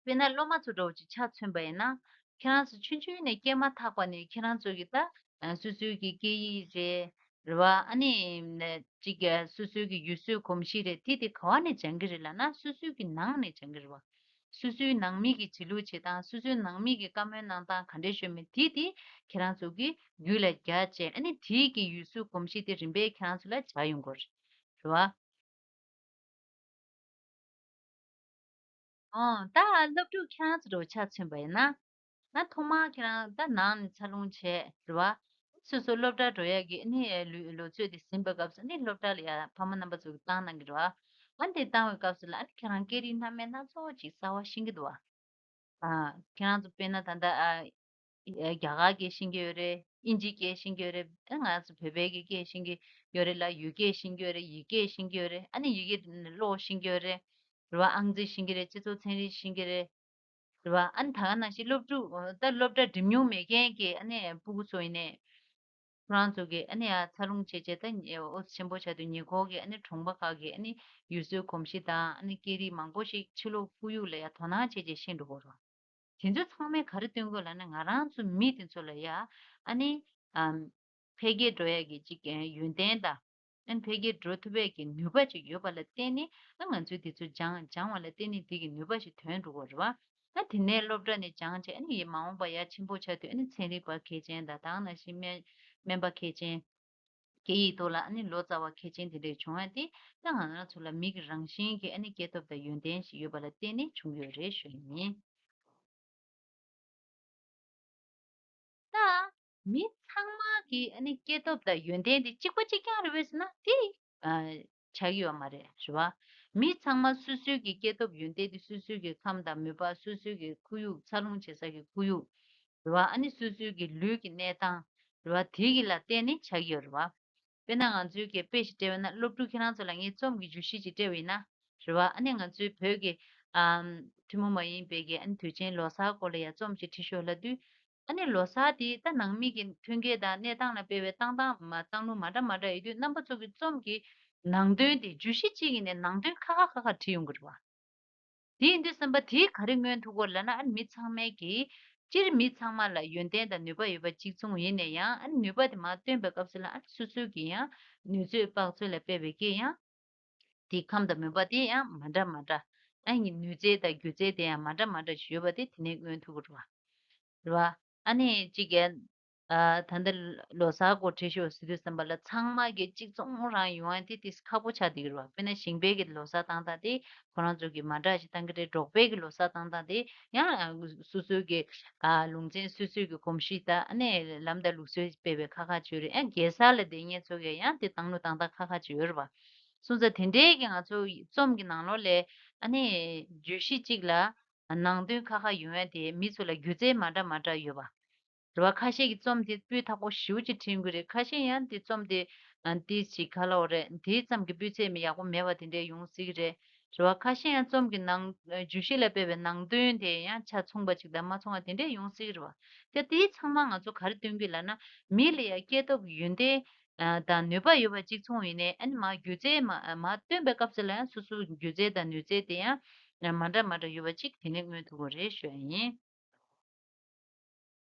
དཔེར་ན་སློབ་མ་ཚོ་འདྲ་བོ་ཅིག་ཆ་མཚོན་པ་ཡིན་ན། ཁྱེད་རང་ཚོ་ཆུང་ཆུང་ནས་སྐྱེས་མ་ཐག་པ་ནས་ཁྱེད་རང་ཚོ་གི་ད་ཨ་སོ་སོའི་གི་སྐད་ཡིག་རེད། རེད་བ། ཨ་ནི་ཅིག་སོ་སོའི་གི་ཡུལ་སྲོལ་གོམས་གཤིས་རེད། དེ་དེ་ག་བ་ནས་སྦྱང་གི་རེད་ལབ་ན། སོ་སོའི་གི་ནང་ནས་སྦྱང་གི་རེད་བ། སོ་སོའི་ནང་མི་གི་བྱེད་ལུགས་བྱེད་སྟངས། སོ་སོའི་ནང་མི་གི་བཀའ་མོལ་གནང་སྟངས་ག་འདྲས་ཤོད་མིན། དེ་དེ་ཁྱེད་རང་ཚོ་གི་རྒྱུད་ལ་རྒྱག་བྱས། ཨ་ནི་དེའི་གི་ཡུལ་སྲོལ་གོམས་གཤིས་དེ་རིམ་པས་ཁྱེད་རང་ཚོ་ལ་འཇགས་ཡོང་གི་རེད། རེད་བ། ཨོ། ད་སློབ་ཕྲུག་ཁྱེད་རང་ཚོ་འདྲ་བོ་ཆ་མཚོན་པ་ཡིན་ན། ན་ཐོག་མར་ཁྱེད་རང་ད་ནང་ནས་འཚར་ལོངས་བྱས། རེད་བ། སོ་སོ་སློབ་གྲྭ་འགྲོ་ཡག་གི་ཨ་ནི་ལོ་ལོ་ཚོད་དེ་ཟིན་པའི་སྐབས་སུ། ཨ་ནི་སློབ་གྲྭ་ལ་ཡ་ཕ་མ་རྣམ་པ་ཚོ་གིས་བཏང་གནང་གི་རེད་བ། ཨ་ནི་དེ་བཏང་བའི་སྐབས་སུ་ལ། ཨ་ནི་ཁྱེད་རང་སྐད་རིགས་སྣ་མིན་སྣ་ཚོགས་ཅིག་གསར་བ་ཤེས་ཀྱི་འདུག་བ། ཨ། ཁྱེད་རང་ཚོ་དཔེར་ན་ད་ལྟ་ཨ། རྒྱ་གར་སྐད་ཤེས་ཀྱི་ཡོད་རེད། དབྱིན་ཇིའི་སྐད་ཤེས་ཀྱི་ཡོད་རེད། ཨ། ང་ཚོ་བོད་པའི་གི་སྐད་ཤེས་ཀྱི་ཡོད་རེད་ལ། ཡུལ་སྐད་ཤེས་ཀྱི་ཡོད་རེད། ཡིག་སྐད་ཤེས་ཀྱི་ཡོད་རེད། ཨ་ནི་ཡི་གེ་ཀློག་ཤེས་ཀྱི་ཡོད་རེད། རེད་བ། ཨང་རྩིས་ཤེས་ཀྱི་རེད། སྤྱི་ཚོགས་ཚན་རིག་ཤེས་ཀྱི་རེད། རེད་བ། ཨ་ནི་ད་ག་ནང་བཞིན་སློབ་ཕྲུག་ད་སློབ་གྲྭ་འགྲིམ་མྱོང་མེད་མཁན་གྱི་ཨ་ནི་སྤུ་གུ་ཚོ་ཡིན་ནའི། ཁོ་རང་ཚོ་གིས་ཨ་ནི་ཡ་འཚར་ལོངས་བྱས་བྱས། ད་ཨོ་ཆེན་པོ་ཆགས་དུས་ཉེ་འཁོར་གྱི་ཨ་ནི་གྲོང་པ་ཁག་གི་ཨ་ནི་ཡུལ་སྲོལ་གོམས་གཤིས་དང་། ཨ་ནི་སྐད་རིགས་མང་པོ་ཞིག་ཕྱི་ལོགས་ཁོར་ཡུག་ལ་ཡ་དོ་སྣང་བྱས་བྱས་ཤེས་འགྲོ་གི་རེད། དེ་ཚོ་ཚང་མས་ག་རེ་སྟོན་དགོས་ལབ་ན། ང་རང་ཚོ་མི་དེ་ཚོ་ལ་ཡ་ཨ་ནི་ཨམ་འཕེལ་རྒྱས་འགྲོ་ཡ་གི་ཅིག་ཡོན་ཏན་དང་། ཨ་ནི་འཕེལ་རྒྱས་འགྲོ་ཐུབ་ཡ་གི་ནུས་པ་ཅིག་ཡོད་པ་ལ་བརྟེན་ནས། ཨ་ང་ཚོས་དེ་ཚོ་སྦྱང་སྦྱང་བ་ལ་བརྟེན་ནས་དེ་གི་ནུས་པ་ཞིག་ཐོན་འགྲོ་གི་རེད་བ། ཨ་དེ་ནས་སློབ་གྲྭ་ནས་སྦྱངས་བྱས། ཨ་ནི་ཡི་མ་འོངས་པ་ཡ་ཆེན་པོ་ཆགས་དུས། ཨ་ནི་ཚན་རིག་པ་མཁས་ཅན་དང་། ད་ག་ནང་བཞིན་སྨན་སྨན་པ་མཁས་ཅན། སྐད་ཡིག་ཐོག་ལ་ཨ་ནི་ལོ་ཙཱ་བ་མཁས་ཅན་དེ་འདྲ་བྱུང་བ་དེ། ད་ང་རང་ཚོ་ལ་མི་གི་རང་བཞིན་གྱི་ཨ་ནི་སྐྱེ་སྟོབས་དང་ཡོན་ཏན་ཞིག་ཡོད་པ་ལ་བརྟེན་ནས་བྱུང་ཡོད་རེད་ཞུ་ཡིན། ད་མི་ཚང་མ་གི་ཨ་ནི་སྐྱེ་སྟོབས་དང་ཡོན་ཏན་དེ་གཅིག་པ་གཅིག་རྐྱང་རེད་པས་ཟེར་ན། དེ་ཨ་ཆགས་ཀྱི་ཡོད་མ་རེད། རེད་བ། མི་ཚང་མ་སོ་སོའི་གི་སྐྱེ་སྟོབས་ཡོན་ཏན་དེ་སོ་སོའི་གི་ཁམས་དང་མོས་པ། སོ་སོའི་གི་ཁོར་ཡུག་འཚར་ལོངས་བྱེད་ས་གི་ཁོར་ཡུག་རེད་བ། ཨ་ནི་སོ་སོའི་གི་ལུས་ཀྱི་གནས་སྟངས་རེད་བ། དེ་གི་ལ་བརྟེན་ནས་ཆགས་ཀྱི་ཡོད་རེད་བ། དཔེར་ན་ང་ཚོའི་གི་དཔེ་ཞིག་སྤྲད་པ་ན། སློབ་ཕྲུག་ཁྱེད་རང་ཚོ་ལ་ངས་རྩོམ་གྱི་བརྗོད་གཞི་ཅིག་སྤྲད་པ་ཡིན་ན། རེད་བ། ཨ་ནི་ང་ཚོའི་བོད་ཀྱི་ཨམ་ཐུན་མོང་མ་ཡིན་པའི་གི་ཨ་ནི་དུས་ཆེན་ལོ་གསར་སྐོར་ལ་ཡ་རྩོམ་ཅིག་བྲིས་ཤོག་ལབ་དུས། ཨ་ནི་ལོ་གསར་དེ་ད་ནང་མི་གི་ཐོན་སྐྱེད་དང་གནས་སྟངས་ལ་དཔག་པའི་བཏང་སྟངས་མ་བཏང་ལུགས་མ་འདྲ་མ་འདྲ་ཡོད་དུས། རྣམ་པ་ཚོ་གི་རྩོམ་གྱི་ནང་དོན་དེ། བརྗོད་གཞི་གཅིག་ཡིན་ནའི་ནང་དོན་ཁ་ཁ་ཁ་ཁ་བྲིས་ཡོང་གི་རེད་བ། དེ་ཡིན་དུས་ཙམ་པ་དེས་ག་རེ་མངོན་ཐུབ་ཀྱི་ཡོད་ལབ་ན། ཨ་ནི་མི་ཚང་མས་ཀྱིས། སྤྱིར་མི་ཚང་མ་ལ་ཡོན་ཏན་དང་ནུས་པ་ཡོད་པ་གཅིག་མཚུངས་ཡིན་ན་ཡང་། ཨ་ནི་ནུས་པ་དེ་མར་སྟོན་པའི་སྐབས་སུ་ལ། ཨ་ནི་སོ་སོའི་གི་ཡང་ནུས་ཚོད་དཔག་ཚོད་ལ་དཔག་པའི་གི་ཡང་དེ་ཁམས་དང་མོས་པ་དེ་ཡང་མ་འདྲ་མ་འདྲ། ཨ་ནི་ནུས་རྩལ་དང་སྒྱུ་རྩལ་དེ་ཡང་མ་འདྲ་མ་འདྲ་ཞིག་ཡོད་པ་དེ་དེ་ནས་མངོན་ཐུབ་ཀྱི་རེད་བ། རེད་བ། ཨ་ནི་གཅིག་གི་ ཨ་ད་ལྟ་ལོ་གསར་སྐོར་བྲིས་ཤོག་ཟེར་དུས་ཙམ་པ་ལ་ཚང་མ་གི་གཅིག་མཚུངས་རང་ཡོང་ཡ་དེ་ཏིས་ཁག་པོ་ཆགས་བསྡད་ཀྱི་རེད་བ། དཔེར་ན་ཞིང་པའི་གི་ལོ་གསར་བཏང་སྟངས་དེ་ཁོ་རང་ཚོ་གི་མ་འདྲ་ཞིག་བཏང་གི་རེད། འབྲོག་པའི་གི་ལོ་གསར་བཏང་སྟངས་དེ་ཡང་སོ་སོའི་གི་ཨ་ལུང་ཚན་སོ་སོའི་གི་གོམས་གཤིས་དང་ཨ་ནི་ལམ་དང་ལུགས་སྲོལ་སྤེལ་བའི་ཁག་ཁག་ཅིག་ཡོད་རེད། ཡང་རྒྱལ་ས་ལ་བསྡད་མཁན་ཚོ་གི་ཡང་དེ་བཏང་ལུགས་བཏང་སྟངས་ཁག་ཁག་ཅིག་ཡོད་རེད་བ། སོང་ཙང་དེ་འདྲའི་གི་ང་ཚོ་རྩོམ་གི་ནང་ལོགས་ལ་ཨ་ནི་བརྗོད་གཞི་གཅིག་ལ་ནང་དོན་ཁག་ཁག་ཡོང་ཡ་དེ་མི་ཚོ་ལ་སྒྱུ་རྩལ་མ་འདྲ་མ་འདྲ་ཡོད་པ། རེད་བ། ཁ་ཤས་ཀྱི་རྩོམ་དེ་སྤུས་དག་པོ་ཞེ་པོ་ཅིག་འབྲི་གི་རེད། ཁ་ཤས་ཡང་དེ་རྩོམ་དེ་ཨ་ཏི་ཞིག་ག་ལབ་དགོས་རེད། དེ་ཙམ་གྱི་སྤུས་ཚད་མི་ཡག་པོ་མེད་པ་དེ་འདྲས་ཡོང་སྲིད་ཀྱི་རེད། རེད་བ། ཁ་ཤས་ཡང་རྩོམ་གྱི་ནང་བརྗོད་གཞི་ལ་དཔག་པའི་ནང་དོན་དེ་ཡང་ཆ་མཚུངས་པ་ཅིག་དང་མ་མཚུངས་པ་དེ་འདྲས་ཡོང་སྲིད་ཀྱི་རེད་བ། དེ་དེ་ཚང་མ་ང་ཚོ་ག་རེ་སྟོན་གྱི་ལབ་ན། མི་ལ་ཡང་སྐྱེ་སྟོབས་ཡོན་ཏན་ཨ་དང་ནུས་པ་ཡོད་པ་གཅིག་མཚུངས་ཡིན་ནའི་ཨ་ནི་མ་སྒྱུ་རྩལ་མ་མ་སྟོན་པའི་སྐབས་སུ་ལ་ཡང་སོ་སོའི་སྒྱུ་རྩལ་དང་ནུས་རྩལ་དེ་ཡང་མ་འདྲ་མ་འདྲ་ཡོད་པ་ཅིག་དེ་ནས་མངོན་ཐུབ་ཀྱི་རེད་ཞུ་ཡ་ཡིན།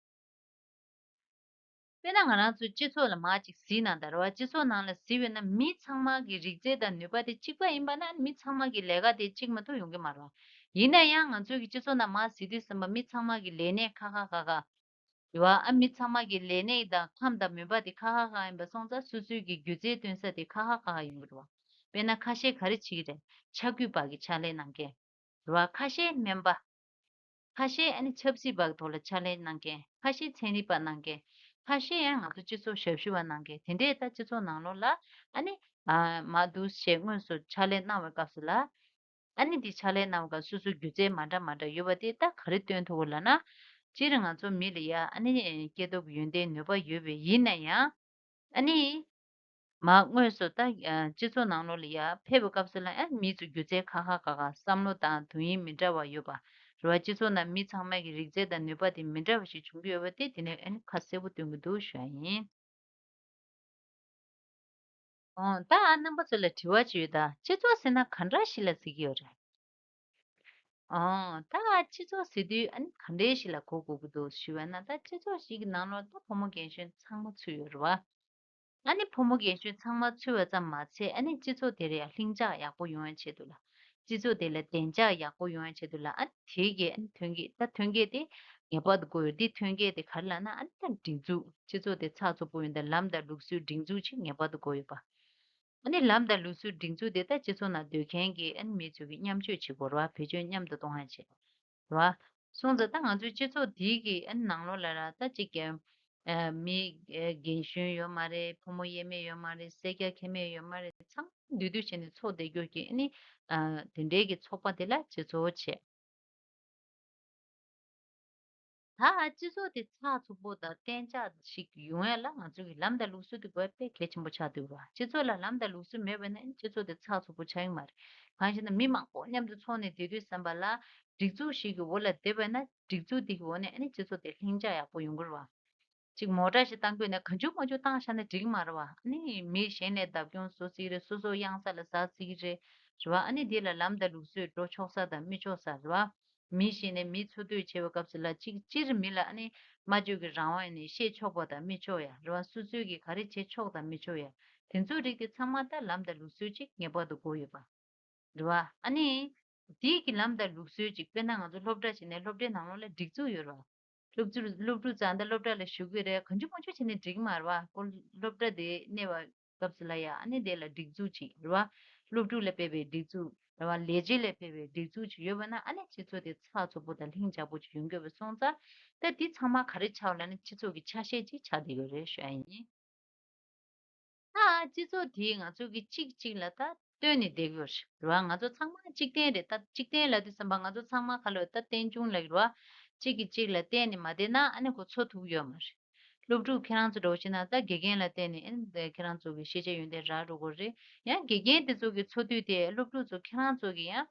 དཔེར་ན་ང་རང་ཚོའི་སྤྱི་ཚོགས་ལ་མར་ཅིག་གཟིགས་ན་ད་རེད་བ། སྤྱི་ཚོགས་ནང་ལ་གཟིགས་པ་ཡིན་ན་མི་ཚང་མ་གི་རིག་རྩལ་དང་ནུས་པ་དེ་གཅིག་པ་ཡིན་པ་ན་མི་ཚང་མ་གི་ལས་ཀ་དེ་གཅིག་མ་གཏོགས་ཡོང་གི་མ་རེད་བ། ཡིན་ན་ཡང་ང་ཚོའི་གི་སྤྱི་ཚོགས་ནང་མར་གཟིགས་དུས་ཙམ་པ་མི་ཚང་མ་གི་ལས་གནས་ཁག་ཁག་ཁག་ཁག་ཡོད་བ། ཨ་མི་ཚང་མ་གི་ལས་གནས་དང་ཁམས་དང་མོས་པ་དེ་ཁག་ཁག་ཁག་ཡིན་པ་སོང་ཙང་སོ་སོའི་གི་སྒྱུ་རྩལ་སྟོན་ས་དེ་ཁག་ཁག་ཁག་ཁག་ཡོང་གི་རེད་བ། དཔེར་ན་ཁ་ཤས་ག་རེ་བྱེད་ཀྱི་རེད། ཕྱྭ་རྒྱུད་པ་གི་ཕྱག་ལས་གནང་མཁན། རེད་བ། ཁ་ཤས་སྨན་པ། ཁ་ཤས་ཨ་ནི་ཆབ་སྲིད་པ་གི་ཐོག་ལ་ཕྱག་ལས་གནང་མཁན། ཁ་ཤས་ཚན་རིག་པ་གནང་མཁན། ཁ་ཤས་ཡང་ང་ཚོ་སྤྱི་ཚོགས་ཞབས་ཞུ་བ་གནང་མཁན། དེ་འདྲས་ད་སྤྱི་ཚོགས་ནང་ལོགས་ལ་ཨ་ནི་ཨ་མ་འདུག་ཞེས་དངོས་སུ་ཕྱག་ལས་གནང་བའི་སྐབས་སུ་ལ། ཨ་ནི་འདི་ཕྱག་ལས་གནང་བའི་སྐབས་སོ་སོའི་སྒྱུ་རྩལ་མ་འདྲ་མ་འདྲ་ཡོད་པ་དེ་ད་ག་རེ་སྟོན་ཐུབ་ཀྱི་ལབ་ན། སྤྱིར་ང་ཚོ་མི་ལ་ཡ་ཨ་ནི་སྐྱེ་སྟོབས་ཡོན་ཏན་ནུས་པ་ཡོད་པའི་ཡིན་ན་ཡང་། ཨ་ནི། མ་དངོས་སུ་ད་ཨ་སྤྱི་ཚོགས་ནང་ལོགས་ལ་ཡ་ཕེབས་པའི་སྐབས་སུ་ལ་ཨ་མི་ཚོ་སྒྱུ་རྩལ་ཁག་ཁག་ཁག་ཁག་བསམ་བློ་དང་དོན་ཡིག་མི་འདྲ་བ་ཡོད་པ། རེད་བ། སྤྱི་ཚོགས་ནང་མི་ཚང་མ་གི་རིག་རྩལ་དང་ནུས་པ་དེ་མི་འདྲ་བ་ཞིག་བྱུང་གི་ཡོད་པ་དེ་དེ་ནས་ཨ་ནི་ཁ་གསལ་པོ་སྟོན་གྱི་འདུག་ཞུ་ཡ་ཡིན། འོ་ད་ཨ་རྣམ་པ་ཚོ་ལ་དྲི་བ་ཅིག་ཡོད་ད། སྤྱི་ཚོགས་ཟེར་ན་ག་འདྲ་ཞིག་ལ་ཟེར་གྱི་ཡོད་རེད། ཨོ། ད་སྤྱི་ཚོགས་ཟེར་དུས་ཨ་ནི་ག་འདྲའི་ཞིག་ལ་གོ་དགོས་ཀྱི་འདུག་ཞུས་པ་ན། ད་སྤྱི་ཚོགས་ཤིག་གི་ནང་ལོགས་ད་ཕོ་མོ་རྒན་གཞོན་ཚང་མ་ཚུད་ཡོད་རེད་བ། ཨ་ནི་ཕོ་མོ་རྒན་གཞོན་ཚང་མ་ཚུད་པ་ཙམ་མ་ཚད་ཨ་ནི་སྤྱི་ཚོགས་དེར་ཡང་ལྷིང་འཇགས་ཡག་པོ་ཡོང་བའི་ཆེད་དུ་ལ། སྤྱི་ཚོགས་དེ་ལ་བདེ་འཇགས་ཡག་པོ་ཡོང་བའི་ཆེད་དུ་ལ་ཨ་ནི་དེ་གའི་ཨ་ནི་ཐོན་སྐྱེད། ད་ཐོན་སྐྱེད་དེ་ངེས་པར་དུ་དགོས་ཡོད། འདི་ཐོན་སྐྱེད་དེ་ག་རེ་ལབ་ན་ཨ་ནི་ད་སྒྲིག་འཛུགས། སྤྱི་ཚོགས་དེ་ཚགས་ཚུད་པོ་ཡོང་དང་ལམ་དང་ལུགས་སྲོལ་སྒྲིག་འཛུགས་ཅིག་ངེས་པར་དུ་དགོས་ཡོད་པ། ཨ་ནི་ལམ་དང་ལུགས་སྲོལ་སྒྲིག་འཛུགས་དེ་ད་སྤྱི་ཚོགས་ནང་སྡོད་མཁན་གྱི་ཨ་ནི་མི་ཚོ་གི་མཉམ་སྤྱོད་བྱེད་དགོས་རེད་བ། བེད་སྤྱོད་མཉམ་དུ་གཏོང་ཡ་བྱེད་དགོས་རེད་བ། སོང་ཙང་ད་ང་ཚོའི་སྤྱི་ཚོགས་འདི་གི་ཨ་ནི་ནང་ལོགས་ལ་ར་ད་ཅིག་ཨ་མི་ཨ་རྒན་གཞོན་ཡོད་མ་རེད། ཕོ་མོ་དབྱེ་མེད་ཡོད་མ་རེད། སེར་སྐྱ་མཁས་དམན་ཡོད་མ་རེད། ཚང་མ་འདུས་འདུས་བྱས་ནས་ཚོགས་བསྡད་རྒྱུ་གི་ཨ་ནི་ཨ་དེ་འདྲའི་གི་ཚོགས་པ་དེ་ལ་སྤྱི་ཚོགས་བྱས། ད་སྤྱི་ཚོགས་དེ་ཚགས་ཚུད་པོ་དང་གཏན་འཇགས་ཤིག་ཡོང་ཡ་ལ་ང་ཚོ་གི་ལམ་དང་ལུགས་སྲོལ་དེ་དགོས་པ་དཔེ་གལ་ཆེན་པོ་ཆགས་འདུག་བ། སྤྱི་ཚོགས་ལ་ལམ་དང་ལུགས་སྲོལ་མེད་པ་ན་ཨ་ནི་སྤྱི་ཚོགས་དེ་ཚགས་ཚུད་པོ་ཆགས་ཀྱི་མ་རེད། གང་ཞེ་ན་མི་མང་པོ་མཉམ་དུ་ཚོགས་ནས་བསྡད་དུས་ཙམ་པ་ལ་སྒྲིག་འཛུགས་ཤིག་གི་འོག་ལ་བསྡད་པ་ན་སྒྲིག་འཛུགས་དེ་གི་འོག་ནས་ཨ་ནི་སྤྱི་ཚོགས་དེ་ལྷིང་འཇགས་ཡག་པོ་ཡོང་གི་རེད་བ། ཅིག་མོ་ཊ་ཞིག་བཏང་དགོས་ན་གང་བྱུང་མང་བྱུང་བཏང་བཞག་ན་འགྲིག་གི་མ་རེད་བ། ཨ་ནི་མི་གཞན་ནས་བརྡབ་སྐྱོན་བཟོ་སྲིད་རེད། སོ་སོ་གཡང་ས་ལ་ཟག་སྲིད་ཀྱི་རེད། རེད་བ། ཨ་ནི་འདི་ལ་ལམ་དང་ལུགས་སྲོལ་འགྲོ་ཆོག་ས་དང་མི་ཆོག་ས་རེད་བ། མི་གཞན་ནས་མི་འཚོ་སྡོད་བྱེད་པའི་སྐབས་སུ་ལ་གཅིག་སྤྱིར་མི་ལ་ཨ་ནི་སྨྲ་བརྗོད་ཀྱི་རང་དབང་ནས་བཤད་ཆོག་པ་དང་མི་ཆོག་ཡ་རེད་བ། སོ་སོའི་གི་ག་རེ་བྱེད་ཆོག་དང་མི་ཆོག་ཡ། དེ་ཚོའི་རིགས་དེ་ཚང་མ་ད་ལམ་དང་ལུགས་སྲོལ་ཅིག་ངེས་པར་དུ་དགོས་ཡོད་པ་རེད་བ། ཨ་ནི་དེའི་གི་ལམ་དང་ལུགས་སྲོལ་ཅིག་དཔེར་ན་ང་ཚོ་སློབ་གྲྭ་ཞིག་ནས་སློབ་གྲྭའི་ནང་ལོགས་ལ་སྒྲིག་འཛུགས་ཡོད་རེད་བ། སློབ་ཚུར་སློབ་ཕྲུག་ཚོ་ད་སློབ་གྲྭ་ལ་ཞུགས་ཀྱི་རེད། གང་བྱུང་མང་བྱུང་བྱས་ནས་འགྲིག་གི་མ་རེད་བ། ཁོ་སློབ་གྲྭ་དེ་གནས་པ་སྐབས་སུ་ལ་ཡ་ཨ་ནི་དེ་ལ་སྒྲིག་འཛུགས་ཅིག་རེད་བ། སློབ་ཕྲུག་ལ་ཕེབས་པའི་སྒྲིག་འཛུགས་རེད་བ། ལས་བྱེད་ལ་ཕེབས་པའི་སྒྲིག་འཛུགས་ཅིག་ཡོད་པ་ན་ཨ་ནི་སྤྱི་ཚོགས་དེ་ཚགས་ཚུད་པོ་དང་ལྷིང་འཇགས་པོ་ཅིག་ཡོང་གི་ཡོད་པ་སོང་ཙང་། ད་འདི་ཚང་མ་ག་རེ་ཆགས་ལབ་ན་སྤྱི་ཚོགས་ཀྱི་ཆ་ཤས་ཅིག་ཆགས་བསྡད་ཡོད་རེད་ཞུ་ཡ་ཡིན། ད་སྤྱི་ཚོགས་དེ་ང་ཚོ་གི་གཅིག་གཅིག་ལ་ད་བརྟེན་ནས་བསྡད་ཡོད་རེད་བ། ང་ཚོ་ཚང་མ་གཅིག་རྟེན་རེད། ད་གཅིག་རྟེན་ལབ་དུས་ཙམ་པ་ང་ཚོ་ཚང་མ་ག་ལ་ད་རྟེན་འབྱུང་ལབ་ཀྱི་རེད་བ། གཅིག་གིས་གཅིག་ལ་བརྟེན་ནས་མ་བསྡད་ན་ཨ་ནི་ཁོ་འཚོ་ཐུབ་ཀྱི་ཡོད་མ་རེད། སློབ་ཕྲུག་ཁྱེད་རང་ཚོ་འདྲ་བོ་བྱས་ན་ད་དགེ་རྒན་ལ་བརྟེན་ནས་ཨ་ནི་ཁྱེད་རང་ཚོ་གི་ཤེས་བྱ་ཡོན་ཏན་རག་འགྲོ་གི་རེད། ཡང་དགེ་རྒན་དེ་ཚོ་གི་འཚོ་དུས་དེ་སློབ་ཕྲུག་ཚོ་ཁྱེད་རང་ཚོ་གི་ཡང་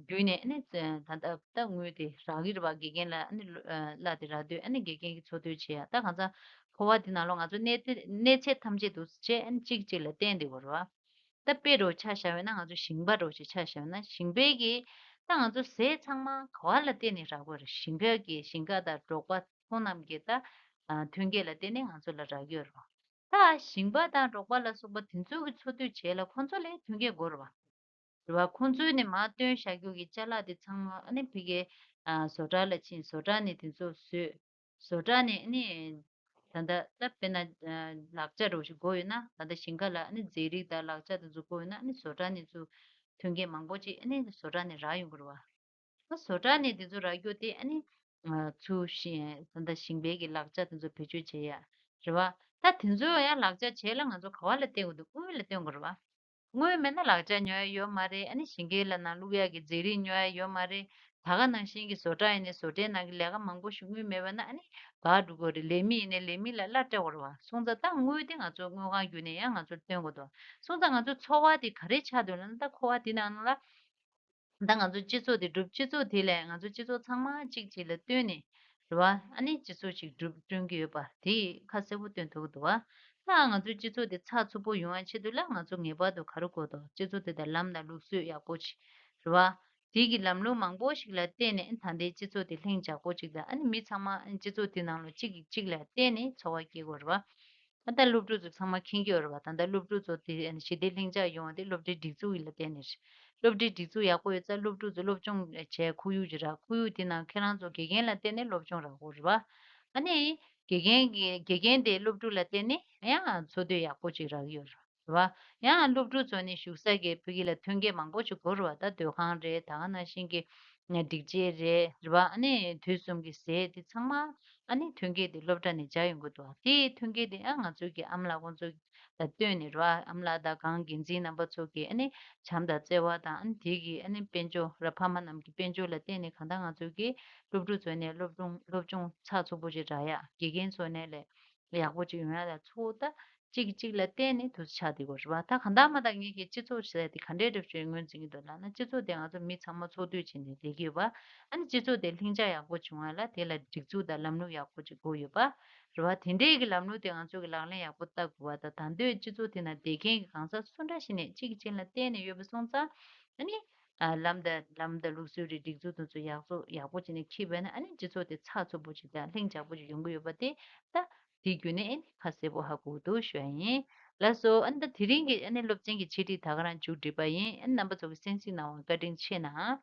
བརྒྱུད་ནས་ཨ་ནི་ད་ལྟ་ད་དངུལ་དེ་རག་གི་རེད་བ། དགེ་རྒན་ལ་ཨ་ནི་གླ་དེ་རག་དུས་ཨ་ནི་དགེ་རྒན་གི་འཚོ་སྡོད་བྱེད་ཡ། ད་གང་ཚ་འཁོར་བ་འདི་ནང་ལོགས་ང་ཚོ་གནས་ཚེ་གནས་ཚད་ཐམས་ཅད་དུ་བྱས་ཨ་ནི་གཅིག་གཅིག་ལ་བརྟེན་བསྡད་ཡོད་རེད་བ། ད་དཔེ་འདྲ་བོ་ཆ་བཞག་པ་ཡིན་ན་ང་ཚོ་ཞིང་པ་འདྲ་བོ་ཞིག་ཆ་བཞག་པ་ཡིན་ན་ཞིང་པའི་གི་ད་ང་ཚོ་ཟས་ཚང་མ་ག་བ་ལ་བརྟེན་ནས་རག་གི་ཡོད་རེད། ཞིང་ཁ་གི་ཞིང་ཁ་དང་འབྲོག་པ་ཁོང་རྣམས་ཀྱི་ད་ཐོན་སྐྱེད་ལ་བརྟེན་ནས་ང་ཚོ་ལ་རག་གི་ཡོད་རེད་བ། ད་ཞིང་པ་དང་འབྲོག་པ་ལ་སོགས་པ་དེ་ཚོ་གི་འཚོ་སྡོད་བྱེད་ལ་ཁོང་ཚོ་ལ་ཐོན་སྐྱེད་དགོས་རེད་བ། རེད་བ། ཁོང་ཚོའི་ནས་མར་བཏོན་བཞག་རྒྱུ་གི་ཅ་ལག་དེ་ཚང་མ་ཨ་ནི་ཕ་གིའི་ཨ་བཟོ་གྲྭ་ལ་ཕྱིན། བཟོ་གྲྭ་ནས་དེ་ཚོ་བཟོས། བཟོ་གྲྭ་ནས་ཨ་ནི་ ད་ལྟ་ད་དཔེར་ན་ལག་ཆ་འདྲ་བོ་ཞིག་དགོས་ཡོད་ན། ད་ལྟ་ཞིང་ཁ་ལ་ཨ་ནི་རྫས་རིགས་དང་ལག་ཆ་དེ་ཚོ་དགོས་ཡོད་ན། ཨ་ནི་བཟོ་གྲྭ་ནས་ཚུར་ཐོན་སྐྱེད་མང་པོ་ཅིག་ཨ་ནི་བཟོ་གྲྭ་ནས་རག་ཡོང་གི་རེད་བ། ཨ་བཟོ་གྲྭ་ནས་དེ་ཚོ་རག་རྒྱུ་དེ་ཨ་ནི་ཚུར་ཞིང་ད་ལྟ་ཞིང་པའི་གི་ལག་ཆ་དེ་ཚོ་བེད་སྤྱོད་བྱེད་ཡ་རེད་བ། ད་དེ་ཚོ་ཡང་ལག་ཆ་བྱེད་ལ་ང་ཚོ་ག་བ་ལ་བརྟེན་དགོས་འདུག་དངུལ་ལ་བརྟེན་དགོས་རེད་བ། དངུལ་མེད་ན་ལག་ཆ་ཉོ་ཡ་ཡོད་མ་རེད། ཨ་ནི་ཞིང་ཁའི་ལ་ནང་བླུག་ཡ་གི་རྫས་རིགས་ཉོ་ཡ་ཡོད་མ་རེད། ད་ག་ནང་བཞིན་གྱི་བཟོ་གྲྭ་ཡིན་ནའི་བཟོ་གྲྭའི་ནང་གི་ལས་ཀ་མང་པོ་ཞིག་དངུལ་མེད་པ་ན་ཨ་ནི་འགག་འགྲོ་གི་རེད། ལས་མི་ཡིན་ནའི་ལས་མི་ལ་གླ་སྤྲད་དགོས་རེད་བ། སོང་ཙང་ད་དངུལ་དེ་ང་ཚོ་དངུལ་ཁང་བརྒྱུད་ནས་ཡང་ང་ཚོར་བཏོན་དགོས་འདུག་སོང་ཙང་ང་ཚོ་འཚོ་བ་དེ་ག་རེ་ཆགས་འདུག་ལབ་ན། ད་འཚོ་བ་དེ་ནང་ལ་ད་ང་ཚོ་སྤྱི་ཚོགས་དེ་སྒྲུབ། སྤྱི་ཚོགས་དེ་ལས་ང་ཚོ་སྤྱི་ཚོགས་ཚང་མ་གཅིག་གཅིག་ལ་བསྟུན་ནས་རེད་བ། ཨ་ནི་སྤྱི་ཚོགས་ཤིག་སྒྲུབ་བསྐྲུན་གྱི་ཡོད་པ་དེ་ཁ་གསལ་པོ་སྟོན་ཐུབ་ཀྱི་འདུག་བ། ད་ང་ཚོའི་སྤྱི་ཚོགས་དེ་ཚགས་ཚུད་པོ་ཡོང་བའི་ཆེད་དུ་ལ་ང་ཚོ་ངེས་པར་དུ་ག་རེ་དགོས་འདུག་སྤྱི་ཚོགས་དེ་དང་ལམ་དང་ལུགས་སྲོལ་ཡག་པོ་ཅིག་རེད་བ། དེ་གི་ལམ་ལུགས་མང་པོ་ཞིག་ལ་བརྟེན་ནས་ཨ་ནི་ད་ལྟའི་སྤྱི་ཚོགས་དེ་ལྷིང་འཇགས་པོ་ཅིག་དང་། ཨ་ནི་མི་ཚང་མ་ཨ་ནི་སྤྱི་ཚོགས་དེ་ནང་ལ་གཅིག་གིས་གཅིག་ལ་བརྟེན་ནས་འཚོ་བ་སྐྱེལ་དགོས་རེད་བ། ཨ་ད་སློབ་ཕྲུག་ཚོ་ཚང་མ་མཁྱེན་གྱི་ཡོད་རེད་བ། ད་ལྟ་སློབ་ཕྲུག་ཚོ་དེ་ཞི་བདེ་ལྷིང་འཇགས་ཡོང་བ་དེ་སློབ་གྲྭའི་སྒྲིག་འཛུགས་ཡིན་ལ་བརྟེན་ནས་རེད། སློབ་གྲྭའི་སྒྲིག་འཛུགས་ཡག་པོ་ཡོད་ཙང་སློབ་ཕྲུག་ཚོ་སློབ་སྦྱོང་བྱས་ཁོར་ཡུག་ཅིག་རག་ཁོར་ཡུག་དེ་ནང་ཁྱེད་རང་ཚོ་དགེ་རྒན་ལ་བརྟེན་ནས་སློབ་སྦྱོང་རག་གི་ཡོད་རེད་བ། ཨ་ནི་དགེ་རྒན་གྱི་དགེ་རྒན་དེ་སློབ་ཕྲུག་ལ་བརྟེན་ནས་ཡང་འཚོ་སྡོད་ཡག་པོ་ཅིག་རག་གི་ཡོད་རེད་བ། ཡང་སློབ་ཕྲུག་ཚོ་ནི་བཞུགས་ས་གི་ཕ་གི་ལ་ཐོན་སྐྱེད་མང་པོ་ཅིག་དགོས་རེད་བ། ད་སྡོད་ཁང་རེད། ད་ག་ནང་བཞིན་གྱི་སྒྲིག་ཆས་རེད། རེད་བ། ཨ་ནི་དུས་གསུམ་གྱི་ཟས་དེ་ཚང་མ་ཨ་ནི་ཐོན་སྐྱེད་དེ་སློབ་གྲྭ་ནས་སྦྱར་ཡོང་གི་འདུག་བ། དེ་ཐོན་སྐྱེད་དེ་ཡང་ང་ཚོའི་གི་ཨ་མ་ལགས་ཁོང་ཚོ་ལ་བསྟུན་ནས་རེད་བ། ཨ་མ་ལགས་དང་སྒང་འགན་འཛིན་རྣམ་པ་ཚོ་གི་ཨ་ནི་བྱམས་དང་བརྩེ་བ་དང་། ཨ་ནི་དེ་གི་ཨ་ནི་དཔལ་འབྱོར་ར་ཕ་མ་རྣམས་ཀྱི་དཔལ་འབྱོར་ལ་བརྟེན་ནས་གང་ལྟར་ང་ཚོའི་གི་སློབ་ཕྲུག་ཚོ་ནས་སློབ་སྦྱོང་སློབ་སྦྱོང་ཚགས་ཚུད་པོ་ཅིག་རག་ཡ། དགེ་རྒན་ཚོ་ནས་ལས་ཡག་པོ་ཅིག་ཡོང་ཡ་ལ་ཚོ་ད་གཅིག་གིས་གཅིག་ལ་བརྟེན་ནས་དུས་ཚོད་ཆགས་བསྡད་ཀྱི་ཡོད་རེད་བ། ད་གང་ལྟར་མ་ད་ངེད་ཀྱི་སྤྱི་ཚོགས་ཟེར་དེ་ག་འདྲའི་འདྲ་བོ་ཅིག་ངོས་འཛིན་གྱི་འདུག་ལབ་ན། སྤྱི་ཚོགས་དེ་ང་ཚོ་མི་ཚང་མ་ཚོགས་འདུ་བྱས་ནས་ལས་ཀྱི་ཡོད་པ། ཨ་ནི་སྤྱི་ཚོགས་དེ་ལྷིང་འཇགས་ཡག་པོ་བྱུང་བ་ལ་དེ་ལ་སྒྲིག་འཛུགས་དང་ལམ་ལུགས་ཡག་པོ་ཅིག་དགོས་ཡོད་པ་རེད་བ། དེ་འདྲའི་གི་ལམ་ལུགས་དེ་ང་ཚོ་གི་ལག་ལེན་ཡག་པོ་བསྟར་དགོས་པ་དང་། ད་དུང་སྤྱི་ཚོགས་དེ་ན་བསྡད་མཁན་གྱི་གང་ཟག་སུ་འདྲ་ཞིག་ནས་གཅིག་གིས་གཅིག་ལ་བརྟེན་ནས་ཡོད་པ་སོང་ཙང་། ཨ་ནི་ཨ་ལམ་དང་ལམ་དང་ལུགས་སྲོལ་རེད། སྒྲིག་འཛུགས་དེ་ཚོ་ཡག་པོ་ཡག་པོ་བྱས་ནས་འཁྱེར་བ་ན། ཨ་ནི་སྤྱི་ཚོགས་དེ་ཚགས་ཚུད་པོ་ཅིག་དང་ལྷིང་འཇགས་པོ་ཅིག་ཡོང་གི་ཡོད་པ་དེ་ད་དེ་བརྒྱུད་ནས་ཨ་ནི་ཁ་གསལ་པོ་ཧ་གོ་གི་འདུག་ཞུ་ཡ་ཡིན། ལགས་སོ། ཨ་ནི་ད་དེ་རིང་གི་ཨ་ནི་སློབ་ཚན་གྱི་འཆད་ཁྲིད་ད་ག་རང་མཇུག་སྒྲིལ་པ་ཡིན། ཨ་ནི་རྣམ་པ་ཚོ་གིས་གསན་གཟིགས་གནང་བར་བཀའ་དྲིན་ཆེ་གནང་།